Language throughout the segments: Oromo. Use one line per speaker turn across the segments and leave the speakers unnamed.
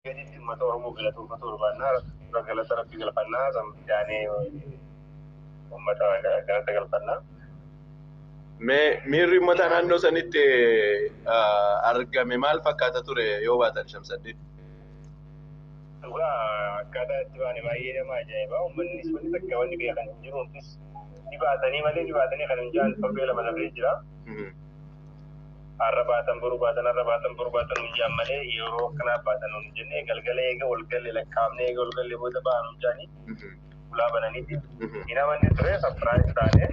Gaditti uummata Oromoo galatoomfatu barbaannaa, dura galata Rabbi galfannaa, jaanee uummata galata galfannaa.
Mee miirri uummata naannoo sanitti argame maal fakkaata ture yoo baatan, Shamsaddin?
Dhugaa, akkaataa itti baane baay'ee nama ajaa'iba. Uummanni wanni takka wanni beekan hin jiru. Nutis ni baatanii malee ni baatanii kan hin jiran torbee 2 darbee jira. Har'a baatan, boru baatan, har'a baatan, boru baatan hin jiran malee yeroo akkanaa baatan hin jenne. Galgala eega ol galle lakkaa'amne, eega ol galle booda ba'an hin jiranii ulaa bananiiti. Hin amanne ture, surprise taane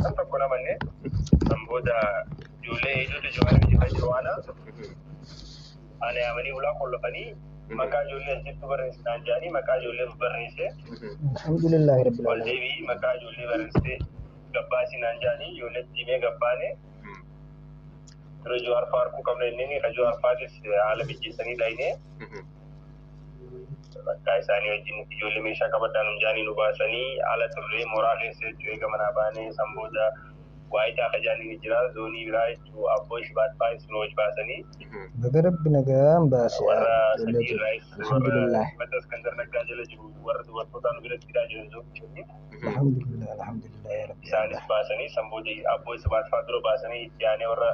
kan tokko namanne. Kan booda ijoollee ijoollee jawaanii hojjetaa jiru waana ana yaamanii ulaa qollofanii maqaa ijoollee asirratti barreessinaan jedhanii maqaa ijoollee barreesse.
Alhamdulillahi rabbil
Ol
alamin.
deebii maqaa ijoollee barreessee gabbaasinaan jedhanii ijoolleetti himee gabbaane. Dura Jawaar fa'aa arguu qabna inni ka Jawaar fa'aatis haala mijjeessanii dhayinee bakka isaanii wajjin ijoollee meeshaa qabadhaan hin nu baasanii haala turree mooraa keessa jechuu. Eega manaa baanee san booda waa'ee taaka jaanii jira zoonii biraa jechuu, abboo shibaat fa'aa isin hojii baasanii.
Baga Rabbi nagaan baase
warra
ijoollee
sadii
jiru.
irraayis warra
Alhamdulillah.
Mata Iskandar Naggaa jala jiru, warra dubartootaa nu biratti hidhaa jiran zoonii.
Alhamdulillah, alhamdulillah ya Rabbi.
Isaanis baasanii san booda abboo shibaat fa'aa dura baasanii itti aanee warra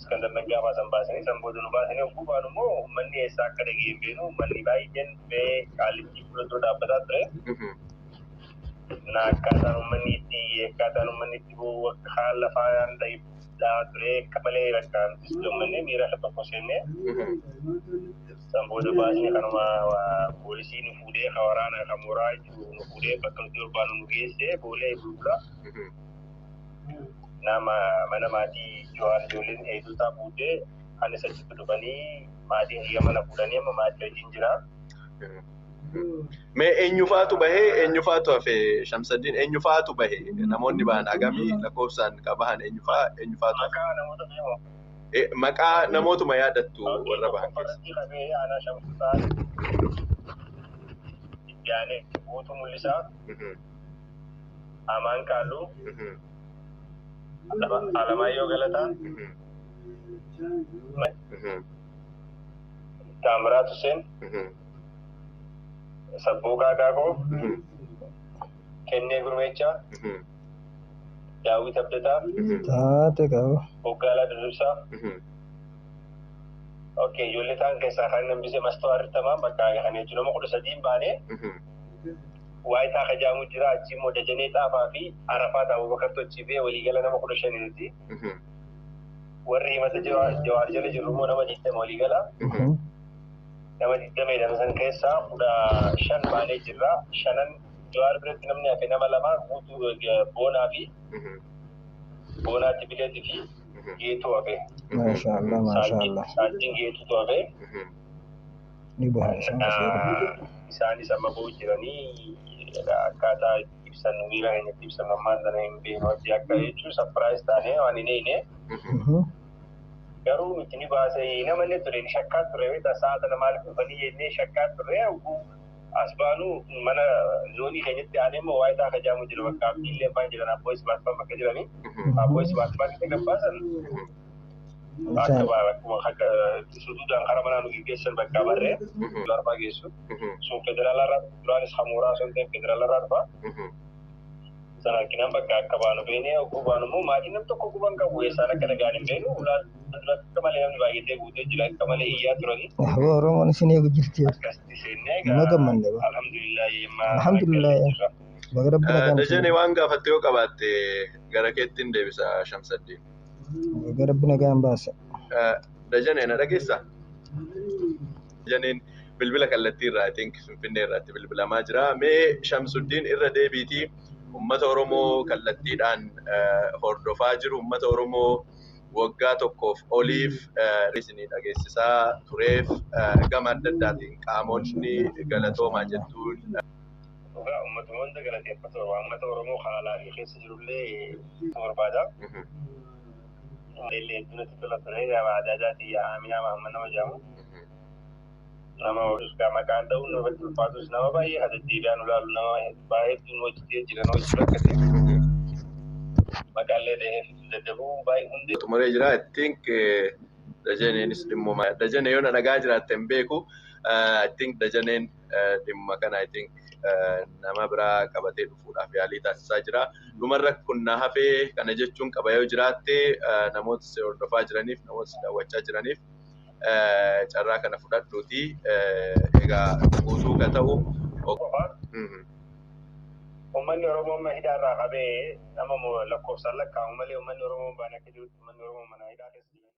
Iskandar Naggaa baasan baasanii san booda nu baasanii. Ogguu baanu immoo uummanni eessaa akka dhagee hin beeknu, uummanni baay'een bee Qaallittii fuula dura dhaabbataa ture. Na akkaataan uummanni itti akkaataan uummanni itti bu'u akka haala lafaa dhaa ture akka malee bakka nutis gammannee miira akka tokko seennee. San booda baasni kanuma poolisii nu fuudhee, ka waraana ka mooraa jiru nu fuudhee bakka nuti barbaannu nu geesse, Boolee Bulbula. Nama mana maatii Jawaar ijoolleen eegdotaa fuudhee anis achitti dhufanii maatiin kiyya mana fuudhanii amma maatii wajjin jira.
Mee eenyufaatu bahee, eenyufaatu hafe, Shamsaddin? Eenyufaatu bahe? Namoonni bahan hagamii lakkoofsaan ka bahan eenyufaa, eenyufaatu hafe?
Maqaa namoota beekamoo.
Maqaa namootuma yaadattu warra bahan keessa.
Tokkoffaratti qabee aanaa Shamsutaa, itti aanee Guutuu Mul'isaa, Amaan Qaalluu, Alamaayyoo Galataa, Taamiraat Hussein, Sabbuuqaa Daaqoo, Kennee Gurmeechaa, Daawit Abdataa,
Taate qaba.
Hoggaalaa Dirribsaa. Okay, ijoollee ta'an keessaa kan hambise Mastoo Arrittamaa bakka kana jechuun nama 13 baanee waa'ee taaka jaamu jira. Achi immoo Dajanee Xaafaa fi Arafaat Abubakar achi bee waliigala nama 15 nuti. Warri himata Jawaar jala jirru immoo nama 20 waliigala. Nama 20 jedhamu san keessaa 15 baanee jirra. Shanan Jawaar biratti namni hafe nama lama, Guutuu Boonaa fi Boonaa Tibileetii fi Geetuu hafe.
Maasha Allah, maasha Allah.
Saajjiin Geetuutu hafe.
Ni baha isaan asii.
Isaanis amma ba'u jiranii akkaataa ibsan miira keenyatti ibsan ammaan sana hin beeknu. Hojii akka jechuun surprise taanee waan hin eegne. Garuu nuti ni baasee namanne ture, ni shakkaa ture. Beektaa, sa'a sana maaliif dhufanii jennee shakkaa turre. Hogguu as baanu mana zoonii keenyatti aanee immoo waa'ee taaka jaamu jira, bakka abdiillee faan jiran, abboo isbaat faan bakka jiranii, abboo isbaat faan itti gabbaasan akka akkuma suduudhaan karaa manaa nu geggeessan bakka barree arbaa geessu sun federaalarraa duraanis hamuuraa sun ta'e federaalarraa dhufa. Sana arginaan bakka akka baanu beene. Hogguu baanu immoo maatiin nam tokko guban qabu, eessaan akka dhagaan hin beenu. Ulaa duratti akka malee namni baay'atee guutee jira, akka malee iyyaa turanii.
Ahboo, Oromoon isin eegu jirti.
Akkasitti seennee.
Nama gammanne ba.
Alhamdulillah.
Alhamdulillah. Baga Rabbi nagaan isin
Dajane, waan gaafatte yoo qabaatte gara keettiin deebisa, Shamsaddin.
Baga Rabbi nagaan baase.
Dajane, na dhageessaa? Dajaneen bilbila kallattii irraa, I think Finfinnee irraatti bilbilamaa jira. Mee Shamsuddin, irra deebiitii uummata Oromoo kallattiidhaan hordofaa jiru, uummata Oromoo waggaa tokkoof oliif isinii dhageessisaa tureef, gama adda addaatiin qaamonni galatoomaa jettuun.
Dhugaa, uummatuma hunda galateeffatu, uummata Oromoo haalaa fi keessa jirullee barbaada. Illee hedduu natti tola ture. Aadaa isaatii Aminaa Mahammad nama jedhamu. Nama maqaan ta'uun nurratti ulfaatus, nama baay'ee kan deddeebi'aa nu ilaalu, nama baay'ee hedduun hojjetee jiran hojii rakkate. Maqaallee ta'ee dadhabuu baay'ee hundi.
Xumuree jira. I think Dajaneenis dhimma Dajane yoo na dhagaa jiraatte hin beeku. I think Dajaneen dhimma kana I think nama biraa qabatee dhufuudhaaf yaalii taasisaa jira. Dhumarra kun na hafee kana jechuun qaba yoo jiraatte, namoota si hordofaa jiraniif, namoota si daawwachaa jiraniif carraa kana fudhadhuuti. Egaa guutuu ka ta'u.
Uummanni Oromoo amma hidhaa irraa qabee nama lakkoofsaan lakkaa'amu malee uummanni Oromoo baana akka jirutti uummanni Oromoo mana hidhaa keessa jira.